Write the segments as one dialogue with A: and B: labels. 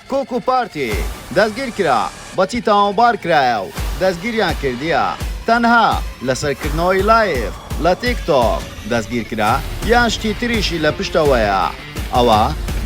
A: کوکو پارتی دەستگیر کرا بەچی تاوانبار کرایە و دەستگیریان کردیە تەنها لەسەر کردنەوەی live لە تیک تۆک دەستگیر کرا یان شتی تریشی لە پشتەوەیە ئەوە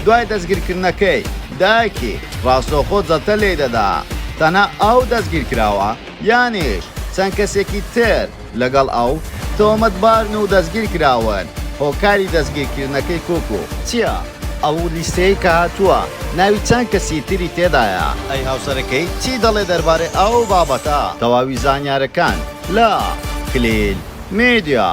A: دوای دەستگیرکردنەکەی دایکی ڕاستەوخۆ جەڵتە لێی دەدا تەنها ئەو دەستگیر کراوە یانیش چەند کەسێکی تر لەگەڵ ئەو تۆمەتبارن و دەستگیرکراون، هۆکاری دەستگیرکردنەکەی کوکو چیە؟ ئەو لیستەی کە هاتووە ناوی چەند کەسی تری تێدایە؟ ئەی هاوسەرەکەی چی دەڵێ دەربارەی ئەو بابەتە؟ تەواوی زانیارەکان لە کلیل میدیا.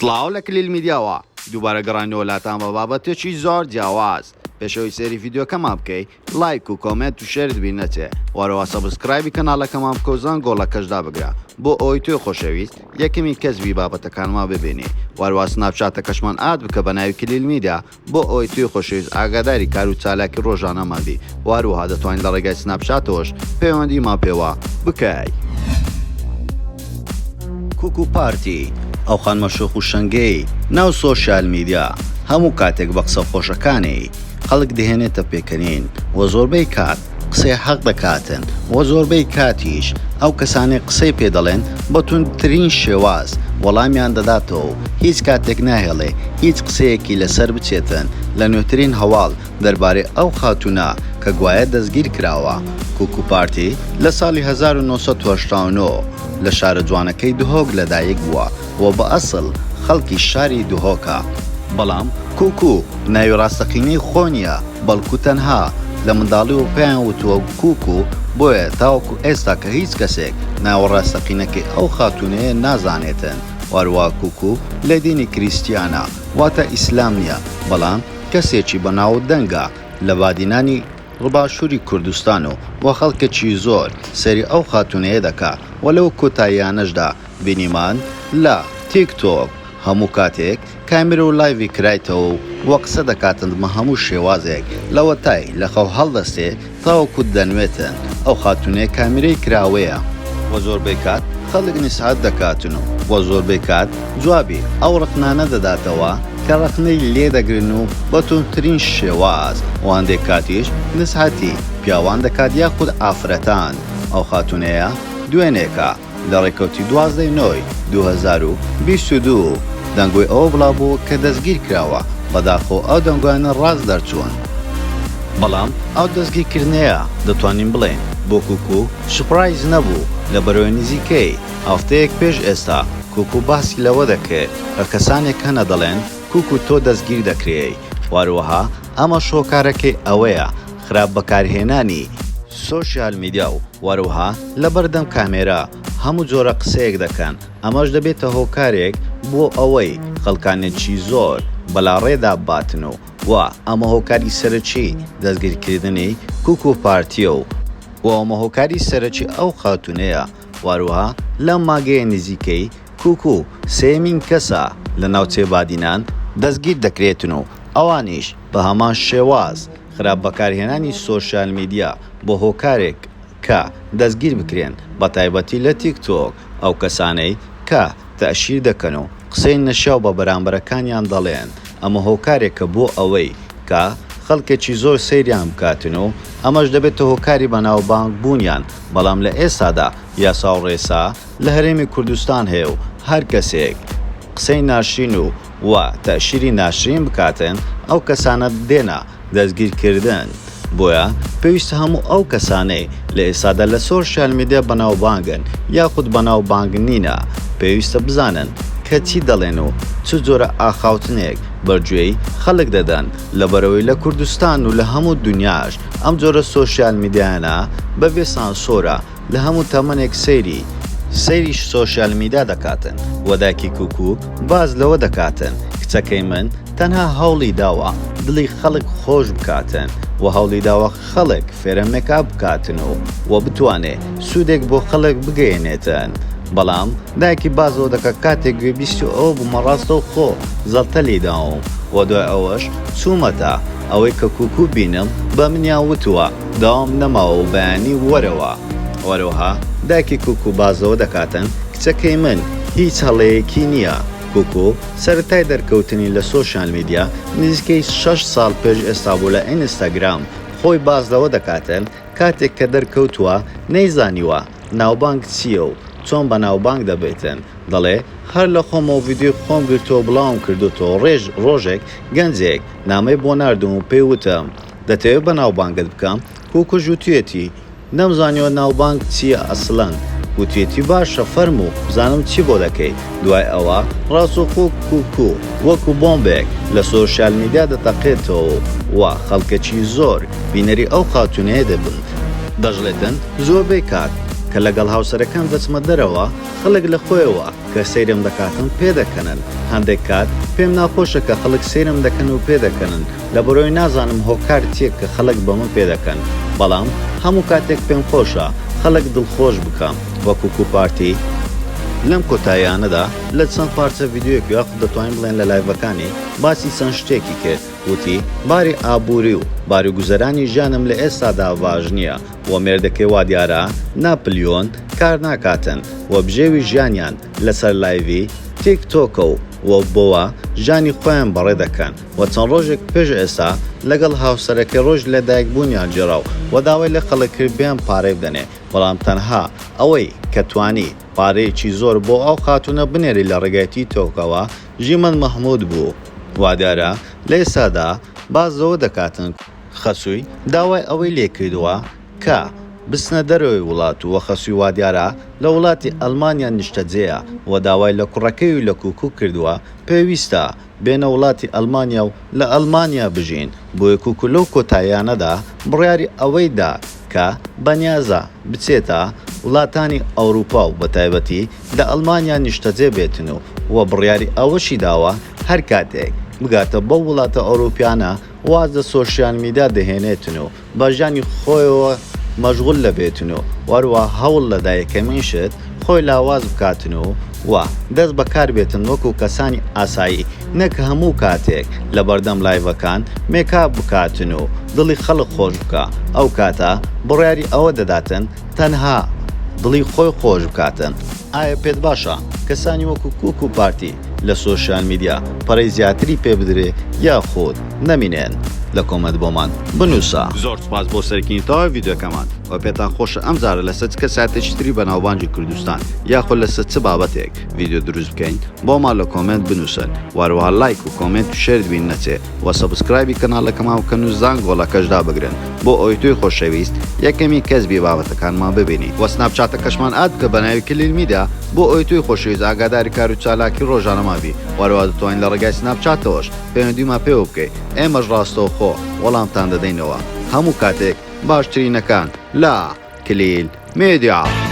A: سڵاو لە کلیل میدیاوە دووبارە گەڕاینەوە لاتان بە بابەتێکی زۆر جیاواز پێش ئەوەی سەیری ڤیدیۆکەمان بکەی لایک و comment و share ت بیر نەچێ وەرەوە subscribe ی کەناڵەکەمان بکە و زەنگۆڵەکەش دابگرە بۆ ئەوەی تۆی خۆشەویست یەکەمین کەس بی بابەتەکانمان ببینی وەرەوە سناپچاتەکەشمان add بکە بە ناوی کلیل میدیا بۆ ئەوەی تۆی خۆشەویست ئاگاداری کار و چالاکی ڕۆژانەمان بی و هەروەها دەتوانی لە ڕێگای سناپچاتەوەش پەیوەندیمان پێوە بکەی. کوکو پارتی، ئەو خانمە شۆخ و شەنگەی ناو سۆشیال میدیا هەموو کاتێک بە قسە خۆشەکانی خەڵک دەهێنێتە پێکەنین و زۆربەی کات قسەی حەق دەکاتن و زۆربەی کاتیش ئەو کەسانەی قسەی پێ دەڵێن بە توندترین شێواز وەڵامیان دەداتەوە و هیچ کاتێک ناهێڵێ هیچ قسەیەکی لەسەر بچێتن لە نوێترین هەواڵ دەربارەی ئەو خاتوونە کە گوایە دەستگیر کراوە کوکو پارتی لە ساڵی 1989 لە شارە جوانەکەی دهۆک لەدایک بووە و بە ئەسڵ خەڵکی شاری دهۆکە، بەڵام کوکو ناوی ڕاستەقینەی خۆ نییە بەڵکو تەنها لە منداڵیەوە پێیان وتووە کوکو، بۆیە تاوەکو ئێستا کە هیچ کەسێک ناوە ڕاستەقینەکەی ئەو خاتوونەیە نازانێتن، وەهەروەها کوکو لە دینی کریستیانە واتە ئیسلام نییە، بەڵام کەسێکی بەناوودەنگە لە بادینانی باشووری کوردستان و وە خەڵکێکی زۆر سەیری ئەو خاتوونەیە دەکا و لەو کۆتاییانەشدا بینیمان لە تیک تۆک هەموو کاتێک کامیرە و live ی کرایتەوە و وە قسە دەکاتن بە هەموو شێوازێک لەوەتای لە خەو هەڵدەستێ تاوەکو دەنوێتن ئەو خاتوونەیە کامیرەی کراوەیە وە زۆربەی کات خەڵک نسحەت دەکاتن و وە زۆربەی کات جوابی ئەو ڕەخنانە دەداتەوە کە ڕەخنەی لێ دەگرن و بە توندترین شێواز و هەندێک کاتیش نسحەتی پیاوان دەکات یاخود ئافرەتان ئەو خاتوونەیە دوێنێکە لە ڕێکەوتی 12 ی نۆی 2022 دەنگۆی ئەوە بڵاوبووە کە دەستگیرکراوە، بەداخەوە ئەو دەنگۆیانە ڕاست دەرچوون. بەڵام ئەو دەستگیرکردنەیە دەتوانین بڵێین بۆ کوکو surprise نەبوو، لەبەرئەوەی نزیکەی هەفتەیەک پێش ئێستا کوکو باسی لەوە دەکرد کە کەسانێک هەنە دەڵێن کوکو تۆ دەستگیر دەکرێی و هەروەها ئەمەش هۆکارەکەی ئەوەیە خراپ بەکارهێنانی سۆشیال میدیا و هەروەها لەبەردەم کامێرا هەموو جۆرە قسەیەک دەکەن ئەمەش دەبێتە هۆکارێک بۆ ئەوەی خەڵکانێکی زۆر بەلاڕێدا بباتن و و ئەمە هۆکاری سەرەکی دەستگیرکردنی کوکو پارتیە و و ئەمە هۆکاری سەرەکی ئەو خاتوونەیە و هەروەها لەم مانگەیە نزیکەی کوکو سێیەمین کەسە لە ناوچەی بادینان دەستگیر دەکرێتن و ئەوانیش بە هەمان شێواز خراپ بەکارهێنانی سۆشیال میدیا بۆ هۆکارێک کە دەستگیر بکرێن بەتایبەتی لە تیک تۆک ئەو کەسانەی کە تەئشیر دەکەن و قسەی نەشیاو بە بەرامبەرەکانیان دەڵێن ئەمە هۆکارێکە بۆ ئەوەی کە خەڵکێکی زۆر سەیریان بکاتن و ئەمەش دەبێتە هۆکاری بەناوبانگ بوونیان بەڵام لە ئێستادا یاسا و ڕێسا لە هەرێمی کوردستان هەیە و هەر کەسێک قسەی ناشرین و و تەئشیری ناشرین بکاتن ئەو کەسانە دێنە دەستگیر کردن بۆیە پێویستە هەموو ئەو کەسانەی لە ئێستادا لە سۆشیال میدیا بەناوبانگن یاخود بەناوبانگ نینە پێویستە بزانن کە چی دەڵێن و چ جۆرە ئاخاوتنێک بەرگوێی خەڵک دەدەن لەبەرئەوەی لە کوردستان و لە هەموو دونیاش ئەم جۆرە سۆشیال میدیایانە بەبێ سانسۆرە لە هەموو تەمەنێک سەیری سەیری سۆشیال میدا دەکاتن وە دایکی کوکو باس لەوە دەکاتن کچەکەی من تەنها هەوڵی داوە دڵی خەڵک خۆش بکاتن وە هەوڵی داوە خەڵک فێرە مێکئاپ بکاتن و وە بتوانێ سوودێک بۆ خەڵک بگەیەنێتن بەڵام دایکی باس لەوە دەکات کاتێک گوێ بیستی ئەوە بوومە ڕاستەوخۆ زەڵتە لێی داوم وە دوای ئەوەش چوومەتە ئەوەی کە کوکو بینم بە منیان وتووە داوام نەماوە و بەیانی وەرەوە. هەروەها دایکی کوکو باس لەوە دەکاتن کچەکەی من هیچ هەڵەیەکی نییە. کوکو سەرەتای دەرکەوتنی لە سۆشیال میدیا نزیکەی شەش ساڵ پێش ئێستا بوو لە ئینستاگرام، خۆی باس لەوە دەکاتن کاتێک کە دەرکەوتووە نەیزانیوە ناوبانگ چییە و چۆن بەناوبانگ دەبێتن، دەڵێ هەر لە خۆمەوە ڤیدیۆی خۆم گرتووە و بڵاوم کردۆتەوە ڕێژ ڕۆژێک گەنجێک نامەی بۆ ناردم و پێی وتم دەتەوێ بەناوبانگت بکەم؟ کوکوش وتویەتی نەمزانیوە ناوبانگ چییە ئەسڵەن. وتویەتی باشە فەرموو بزانم چی بۆ دەکەی. دوای ئەوە ڕاستەوخۆ کوکو وەکو بۆمبێک لە سۆشیال میدیا دەتەقێتەوە و خەڵکێکی زۆر بینەری ئەو خاتوونەیە دەبن. دەشڵێتن زۆربەی کات کە لەگەڵ هاوسەرەکەم دەچمە دەرەوە خەڵک لە خۆیەوە کە سەیرم دەکاتن پێدەکەنن. هەندێک کات پێم ناخۆشە کە خەڵک سەیرم دەکەن و پێدەکەنن. لەبەرئەوەی نازانم هۆکار چیە کە خەڵک بە من پێدەکەن بەڵام هەموو کاتێک پێم خۆشە خەڵک دڵخۆش بکەم وە کوکو پارتی لەم کۆتاییانەدا لە چەند پارچە ڤیدیۆیەک یاخود دەتوانین بڵێن لە لایڤەکانی باسی چەند شتێکی کرد وتی باری ئابوری و باری گوزەرانی ژیانم لە ئێستادا باش نیە وە مێردەکەی وادیارە ناپلیۆن کار ناکاتن وە بژێوی ژیانیان لەسەر لایڤی تیک تۆکە و وە بەوە ژیانی خۆیان بەڕێ دەکەن. و چەند ڕۆژێک پێش ئێستا لەگەڵ هاوسەرەکەی ڕۆژی لەدایک بوونیان گێڕا و داوای لە خەڵک کرد بێن پارەی بدەنێ بەڵام تەنها ئەوەی کە توانی پارەیەکی زۆر بۆ ئەو خاتوونە بنێری لە ڕێگای تیتۆکەوە ژیمەن مەحمود بوو وادیارە لە ئێستادا باس لەوە دەکاتن خەسووی داوای ئەوەی لێکردووە کە بچنە دەرەوەی وڵات و خەسووی وادیارە لە وڵاتی ئەڵمانیا نیشتەجێیە و داوای لە کوڕەکەی و لە کوکو کردووە پێویستە بێنە وڵاتی ئەڵمانیا و لە ئەڵمانیا بژین، بۆیە کوکو لەو کۆتاییانەدا بڕیاری ئەوەی دا کە بەنیازە بچێتە وڵاتانی ئەوروپا و بەتایبەتی لە ئەڵمانیا نیشتەجێ بێتن و و بڕیاری ئەوەشی داوە هەر کاتێک بگاتە بەو وڵاتە ئەوروپیانە واز لە سۆشیال میدیا دەهێنێتن و بە ژیانی خۆیەوە مەشغول دەبێتن و هەروەها هەوڵ دەدا یەکەمین شت خۆی لاواز بکاتن و و دەست بەکار بێتن وەکو کەسانی ئاسایی نەک هەموو کاتێک لەبەردەم لایڤەکان مێکاپ بکاتن و دڵی خەڵک خۆش بکا ئەو کاتە بڕیاری ئەوە دەداتن تەنها دڵی خۆی خۆش بکاتن. ئایا پێت باشە کەسانی وەکو کوک و پارتی لە سۆشیال میدیا پەرەی زیاتری پێ بدرێ یاخود نەمینێن؟ لە کۆمێنت بۆمان بنوسە. زۆر سوپاس بۆ سەیرکردنی تەواوی ڤیدیۆکەمان وە پێتان خۆشە ئەم جارە لەسەر چ کەسایەتێکی تری بەناوبانگی کوردستان یاخود لەسەر چ بابەتێک ڤیدیۆ دروست بکەین بۆمان لە کۆمێنت بنوسن وە هەروەها لایک و کۆمێنت و share ت بیر نەچێ وە subscribe ی کەناڵەکەمان بکەن و زانگۆڵەکەش دابگرن بۆ ئەوەی تۆی خۆشەویست یەکەمین کەس بی بابەتەکانمان ببینی وە سناپچاتەکەشمان add بکە بەناوی کلیل میدیا بۆ ئەوەی تۆی خۆشەویست ئاگاداری کارو چالاکی ڕۆژانەمان بی وە هەروەها دەتوانی لە ڕێگای سناپچاتەوەش پەیوەندیمان پێوە بکەی ئێمەش ڕاستەوخۆ وەڵامتان دەدەینەوە هەموو کاتێک باشترینەکان لە کلیل میدیا.